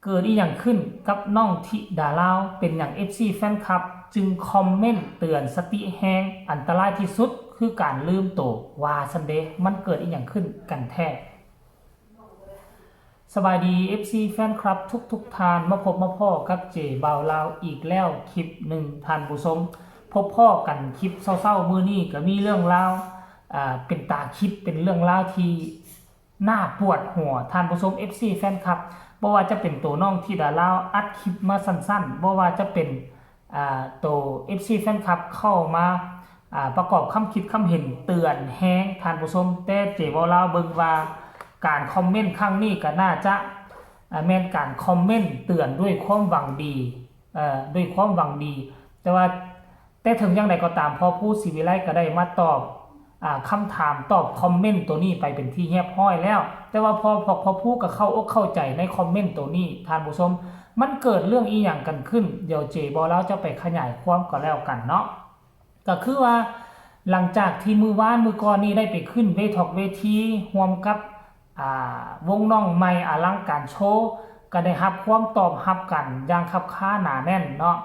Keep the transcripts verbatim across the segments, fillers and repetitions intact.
เกิดอีหยังขึ้นกับน้องธิดาลาว เป็นหยัง เอฟซี แฟนคลับ จึงคอมเมนต์เตือนสติแฮง อันตรายที่สุดคือการลืมโต ว่าซั้นเด้ มันเกิดอีหยังขึ้นกันแท้ สบายดี เอฟซี แฟนคลับ ทุกๆท่าน มาพบมาพ้อกับเจบ่าวลาวอีกแล้วคลิปหนึ่ง ท่านผู้ชม พบพ้อกันคลิปเช้าๆมื้อนี้ก็มีเรื่องราว อ่า เป็นตาคิด เป็นเรื่องราวที่ น่าปวดหัว ท่านผู้ชม เอฟซี แฟนคลับ บ่ว่าจะเป็นตัวน้องธิดาลาวอัดคลิปมาสั้นๆ บ่ว่าจะเป็น อ่า ตัว เอฟซี แฟนคลับ เข้ามา อ่า ประกอบคำคิดคำเห็นเตือนแฮง ท่านผู้ชม แต่เจบ่าวลาวเบิ่งว่าการคอมเมนต์ครั้งนี้ก็น่าจะ อ่า แม่นการคอมเมนต์เตือนด้วยความหวังดี เอ่อ ด้วยความหวังดี แต่ว่า แต่ถึงอย่างใดก็ตาม พ่อผู้ศรีวิไลก็ได้มาตอบ อ่า คำถาม ตอบคอมเมนต์ตัวนี้ไปเป็นที่เรียบร้อยแล้ว แต่ว่าพ่อ พ่อ พ่อผู้ก็เข้าอกเข้าใจในคอมเมนต์ตัวนี้ ท่านผู้ชม มันเกิดเรื่องอีหยังกันขึ้น เดี๋ยวเจบ่าวลาวจะไปขยายความก็แล้วกันเนาะ ก็คือว่า หลังจากที่มื้อวานมื้อก่อนนี้ได้ไปขึ้นเวทอกเวทีร่วมกับ อ่า วงน้องใหม่อลังการโชว์ ก็ได้รับความตอบรับกันอย่างคับคาหนาแน่นเนาะ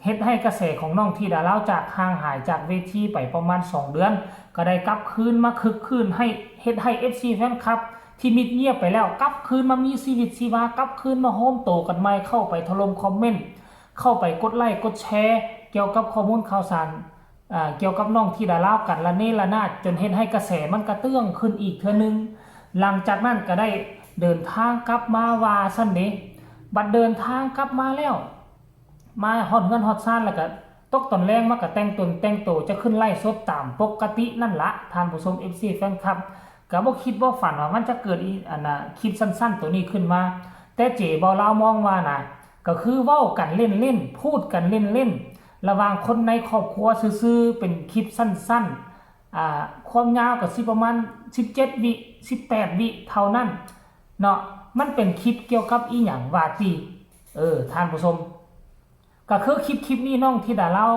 เฮ็ดให้กระแสของน้องธิดาลาวจากห่างหายจากเวทีไปประมาณสองเดือน ก็ได้กลับคืนมาคึกคืน ให้ เฮ็ดให้ เอฟซี แฟนคลับ ที่มิดเงียบไปแล้ว กลับคืนมามีชีวิตชีวา กลับคืนมาโฮมโตกันใหม่ เข้าไปถล่มคอมเมนต์ เข้าไปกดไลค์กดแชร์ เกี่ยวกับข้อมูลข่าวสาร อ่า เกี่ยวกับน้องธิดาลาวกันระเนระนาด จนเฮ็ดให้กระแสมันกระเตื้องขึ้นอีกเทื่อนึง หลังจากนั้นก็ได้เดินทางกลับมาว่าซั่นเด้ บัดเดินทางกลับมาแล้ว มาฮอดเฮือนฮอดซานแล้วก็ตกตอนแลงมาก็แต่งตนแต่งโตจะขึ้นไลฟ์สดตามปกตินั่นละ ท่านผู้ชม เอฟซี แฟนคลับ ก็บ่คิดบ่ฝันว่ามันจะเกิดอี อันน่ะ คลิปสั้นๆตัวนี้ขึ้นมา แต่เจบ่าวลาวมองว่านะ ก็คือเว้ากันเล่นๆ พูดกันเล่นๆ ระหว่างคนในครอบครัวซื่อๆ เป็นคลิปสั้นๆ อ่า ความยาวก็สิประมาณสิบเจ็ดวิ สิบแปดวิเท่านั้นเนาะ มันเป็นคลิปเกี่ยวกับอีหยังว่าติ เออ ท่านผู้ชม ก็คือคลิป คลิปนี้น้องธิดาลาว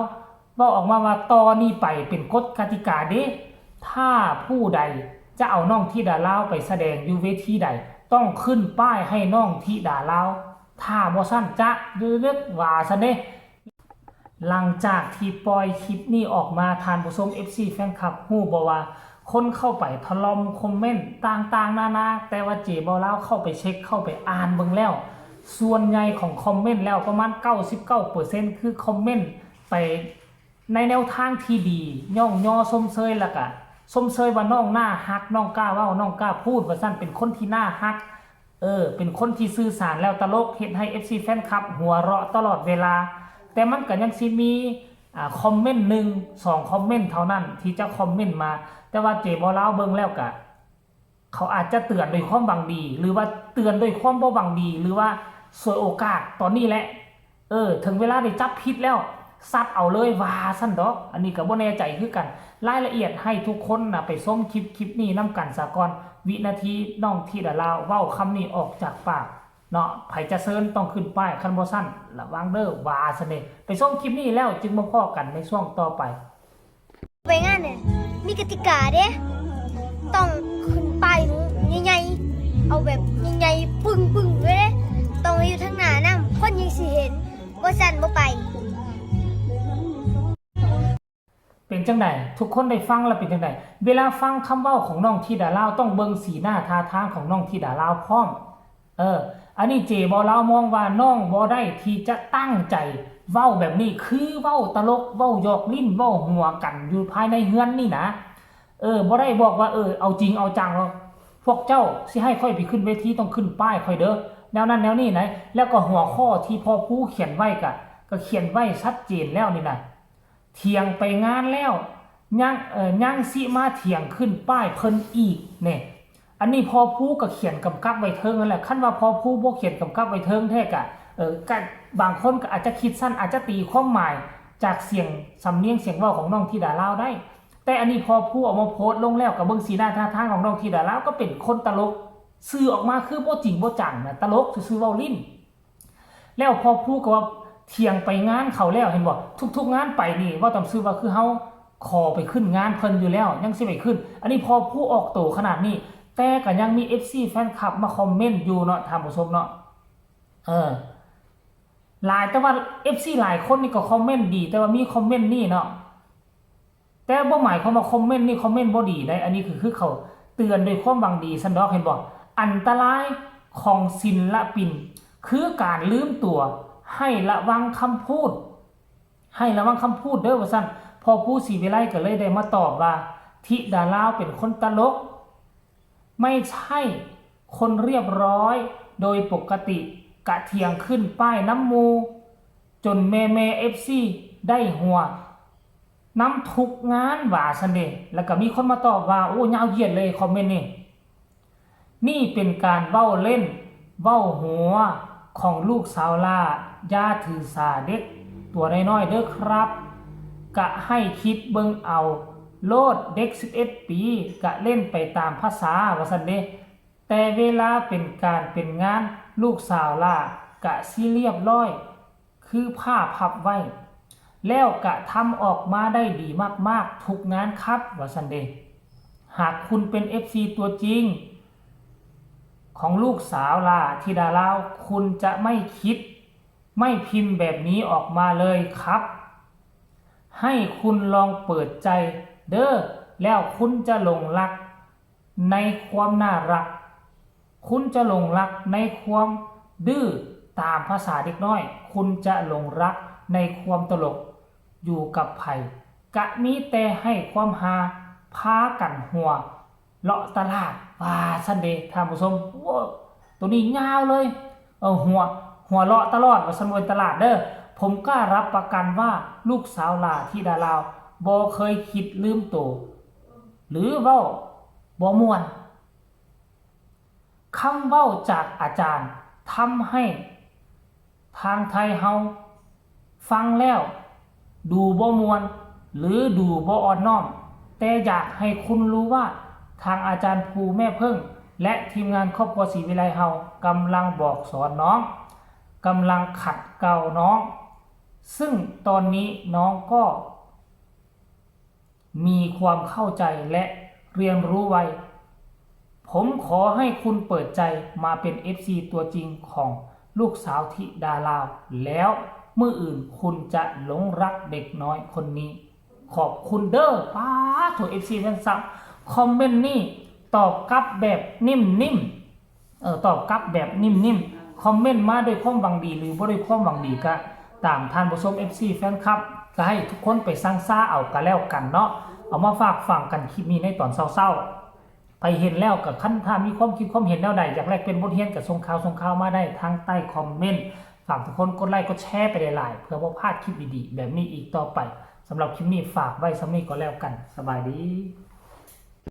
เว้าออกมาว่า ต่อนี้ไปเป็นกฎกติกาเด้ ถ้าผู้ใดจะเอาน้องธิดาลาวไปแสดงอยู่เวทีใด ต้องขึ้นป้ายให้น้องธิดาลาว ถ้าบ่ซั้นจะเลือกว่าซั่นเด้ หลังจากที่ปล่อยคลิปนี้ออกมา ท่านผู้ชม เอฟซี แฟนคลับ ฮู้บ่ว่าคนเข้าไปถล่มคอมเมนต์ต่างๆนานา แต่ว่าเจบ่าวลาวเข้าไปเช็ค เข้าไปอ่านเบิ่งแล้ว ส่วนใหญ่ของคอมเมนต์แล้วประมาณเก้าสิบเก้าเปอร์เซ็นต์ คือคอมเมนต์ไปในแนวทางที่ดี ย่องยอชมเชย แล้วก็ชมเชยว่าน้องน่าฮัก น้องกล้าเว้า น้องกล้าพูด ว่าซั่น เป็นคนที่น่าฮัก เออ เป็นคนที่สื่อสารแล้วตลก เฮ็ดให้ เอฟซี แฟนคลับ หัวเราะตลอดเวลา แต่มันก็ยังสิมี อ่า คอมเมนต์หนึ่งสองคอมเมนต์เท่านั้นที่จะคอมเมนต์มา แต่ว่าเจบ่าวลาวเบิ่งแล้วก็ เขาอาจจะเตือนด้วยความหวังดี หรือว่าเตือนด้วยความบ่หวังดี หรือว่าฉวยโอกาสตอนนี้แหละ เออ ถึงเวลาได้จับผิดแล้ว ซัดเอาเลยว่าซั่นดอก อันนี้ก็บ่แน่ใจคือกัน รายละเอียดให้ทุกคนนะไปชมคลิป คลิปนี้นำกันซะก่อน วินาทีน้องธิดาลาวเว้าคำนี้ออกจากปากเนาะ ไผจะเชิญต้องขึ้นป้าย คันบ่ซั้นระวังเด้อ ว่าซั่นเด้ ไปชมคลิปนี้แล้วจึงมาพ้อกันในช่วงต่อไป ไปงานเนี่ยมีกติกาเด้ ต้องขึ้นป้ายหนูใหญ่ๆ เอาแบบใหญ่ๆ ปึ้งๆ เลยเด้ ต้องอยู่ทางหน้านำ คนยังสิเห็น บ่ซั้นบ่ไป เป็นจั่งใด ทุกคนได้ฟังแล้วเป็นจั่งใด เวลาฟังคำเว้าของน้องธิดาลาว ต้องเบิ่งสีหน้าท่าทางของน้องธิดาลาวพร้อม เออ อันนี้เจบ่าวลาวมองว่าน้องบ่ได้ที่จะตั้งใจเว้าแบบนี้ คือเว้าตลก เว้าหยอกลิ้น เว้าหัวกันอยู่ภายในเฮือนนี่นะ เออ บ่ได้บอกว่า เออ เอาจริงเอาจังหรอก พวกเจ้าสิให้ข้อยไปขึ้นเวทีต้องขึ้นป้ายข้อยเด้อ แนวนั้นแนวนี้นะ แล้วก็หัวข้อที่พ่อผู้เขียนไว้ก็ ก็เขียนไว้ชัดเจนแล้วนี่นะ เถียงไปงานแล้ว ยัง เอ่อ ยังสิมาเถียงขึ้นป้ายเพิ่นอีกเนี่ย อันนี้พ่อผู้ก็เขียนกำกับไว้เทิงนั่นแหละ คันว่าพ่อผู้บ่เขียนกำกับไว้เทิงแท้กะ เออ ก็บางคนก็อาจจะคิดสั้น อาจจะตีความหมายจากเสียงสำเนียงเสียงเว้าของน้องธิดาลาวได้ แต่อันนี้พ่อผู้เอามาโพสต์ลงแล้ว ก็เบิ่งสีหน้าท่าทางของน้องธิดาลาวก็เป็นคนตลก สื่อออกมาคือบ่จริงบ่จังนะ ตลกซื่อๆ เว้าลิ้น แล้วพ่อผู้ก็ว่าเถียงไปงานเขาแล้ว เห็นบ่ ทุกๆงานไปนี่ เว้าตามซื่อว่าคือเฮาขอไปขึ้นงานเพิ่นอยู่แล้ว ยังสิไปขึ้น อันนี้พ่อผู้ออกโตขนาดนี้ แต่ก็ยังมี เอฟซี แฟนคลับมาคอมเมนต์อยู่เนาะ ท่านผู้ชมเนาะ เออ หลาย แต่ว่า เอฟซี หลายคนนี่ก็คอมเมนต์ดี แต่ว่ามีคอมเมนต์นี่เนาะ แต่บ่หมายความว่าคอมเมนต์นี่คอมเมนต์บ่ดีได้ อันนี้คือ คือเขาเตือนด้วยความหวังดี ซั่นดอก เห็นบ่ อันตรายของศิลปิน คือการลืมตัว ให้ระวังคำพูด ให้ระวังคำพูดเด้อ ว่าซั่น พอผู้ศรีวิไลก็เลยได้มาตอบว่า ธิดาลาวเป็นคนตลก ไม่ใช่คนเรียบร้อย โดยปกติกะเถียงขึ้นป้ายนำหมู่ จนแม่แม่ เอฟซี ได้หัว นำทุกงานว่าซั่นเด้ แล้วก็มีคนมาตอบว่า โอ้ ยาวเหยียดเลยคอมเมนต์นี่ นี่เป็นการเว้าเล่น เว้าหัวของลูกสาวหล้า อย่าถือสาเด็กตัวน้อยๆ เด้อครับ กะให้คิดเบิ่งเอาโลด เด็ก สิบเอ็ด ปี กะเล่นไปตามภาษา ว่าซั่นเด้ แต่เวลาเป็นการเป็นงาน ลูกสาวหล้ากะสิเรียบร้อย คือผ้าพับไว้ แล้วกะทำออกมาได้ดีมากๆ ทุกงานครับ ว่าซั่นเด้ หากคุณเป็น เอฟซี ตัวจริง ของลูกสาวหล้า ธิดาลาว คุณจะไม่คิด ไม่พิมพ์แบบนี้ออกมาเลยครับ ให้คุณลองเปิดใจเด้อ แล้วคุณจะหลงรักในความน่ารัก คุณจะหลงรักในความดื้อตามภาษาเด็กน้อย คุณจะหลงรักในความตลก อยู่กับไผ กะมีแต่ให้ความฮา พากันหัวเลาะตลาด ว่าซั่นเด้ ท่านผู้ชม โอ้ ตัวนี้ยาวเลย เออ หัว หัวเลาะตลอด ว่าซั่น บนตลาดเด้อ ผมกล้ารับประกันว่าลูกสาวหล้า ธิดาลาว บ่เคยคิดลืมโต หรือเว้าบ่ม่วน คำเว้าจากอาจารย์ทำให้ทางไทยเฮาฟังแล้วดูบ่ม่วน หรือดูบ่อ่อนน้อม แต่อยากให้คุณรู้ว่าทางอาจารย์ภูแม่เพิ่ง และทีมงานครอบครัวศรีวิไลเฮากำลังบอกสอนน้อง กำลังขัดเกลาน้อง ซึ่งตอนนี้น้องก็ มีความเข้าใจและเรียนรู้ไว ผมขอให้คุณเปิดใจมาเป็น เอฟซี ตัวจริงของลูกสาวธิดาลาว แล้วมื้ออื่นคุณจะหลงรักเด็กน้อยคนนี้ ขอบคุณเด้อ ป๊าดโถ เอฟซี ท่านสั่ง คอมเมนต์นี่ตอบกลับแบบนิ่มๆ เออ ตอบกลับแบบนิ่มๆ คอมเมนต์มาด้วยความหวังดีหรือบ่ด้วยความหวังดีก็ตาม ท่านผู้ชม เอฟซี แฟนคลับ ก็ให้ทุกคนไปซังซาเอาก็แล้วกันเนาะ เอามาฝากฟังกันคลิปนี้ในตอนเช้าๆ ไปเห็นแล้วก็คันถ้ามีความคิดความเห็นแนวใด อยากแลกเปลี่ยนบทเรียนก็ส่งข่าวส่งข่าวมาได้ทางใต้คอมเมนต์ ฝากทุกคนกดไลค์กดแชร์ไปหลายๆ เพื่อบ่พลาดคลิปดีๆ แบบนี้อีกต่อไป สำหรับคลิปนี้ฝากไว้ส่ำนี้ก็แล้วกัน สบายดี